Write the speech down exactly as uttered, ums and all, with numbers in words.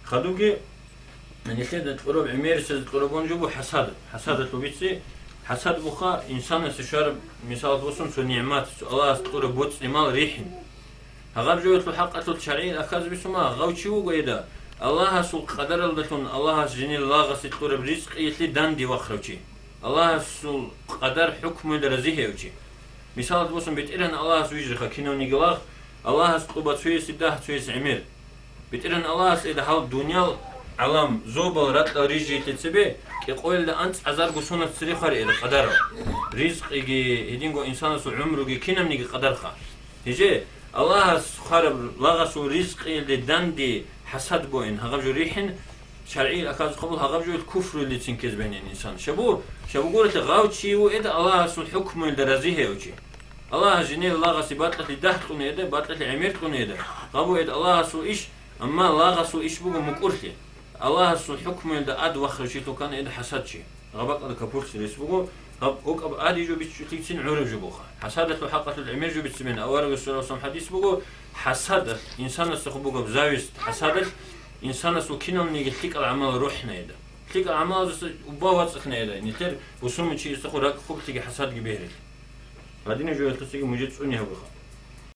Хадуги, нилъеда кьураб гӀемерисезда кьураб бон жо буго хӀасад. ХӀасадалъул бици, хӀасад буха инсанасе щвараб, мисалалъ босун, цо нигӀмат, цо Аллагьас кьураб боцӀи-мал рихӀин. Гьагъаб жоялъул хӀакъалъулъ шаргӀиял ахьазаб бицун буго, гъав чи вуго эда, Аллагьасул къадаралдалъун Аллагьас жинил лагъасе кьураб ризкъиялъе данде вахрав чи. Аллагьасул къадар-хӀукмуялда рази гьев чи. Мисалалъ босун, БетӀергьан Аллагьас вижиха кинавниги лагъ, Аллагьас кьуба цоясе дагь, цоясе гӀемер. БетӀергьан Аллагьас эда гьал дуниял гӀалам, зобал, ракьал рижиялъе цебе кӀикъоялда анцӀазарго соназ цере хвари эда къадарал. Ризкъиги, гьединго инсанасул гӀумруги кинабниги къадарха. Гьеже Аллагьас хвараб лагъасул ризкъиялде данде хӀасад бугин, гьагъаб жо рихӀин, шаргӀиял ахьазухъабул гьагъаб жоялъ куфруялдецин ккезе бегьин инсан. Шабу, шабу гурелъа гъав чи ву эда Аллагьасул хӀукмуялда рази гьев чи. Аллагьас жинел лагъасе бакьалъе дагь кьуна эда, бакьалъе гӀемер кьуна эда. Гъабу эда Аллагьасул иш, амма лагъасул иш буго мукӀурлъи. Аллагьасул хӀукмуялда ад вахрав чилъул ккана эда хӀасад чи. Гъаб бакӀалда капурлъи рес буго, гъаб окӀаб ади жо бичӀчӀулъицин гӀураб жо буха. ХӀасадалъул хӀакъалъулъ гӀемер жо бицинабин, аварагасул саллаллагьу гӀалайгьи ва саллам хӀадис буго, хӀасадалъ, инсанасда хъубугаб завист, хӀасадалъ, инсанасул киналниги лъикӀал гӀамал рухӀна эда. ЛъикӀал гӀамалаздаса убба вацӀцӀалъна эда, нилъер бусурманчиясдахъун ракӀ хъублъиги хӀасадги бегьрилъ. Гьадинаб жоялъусаги мужид цӀуни гьабуха.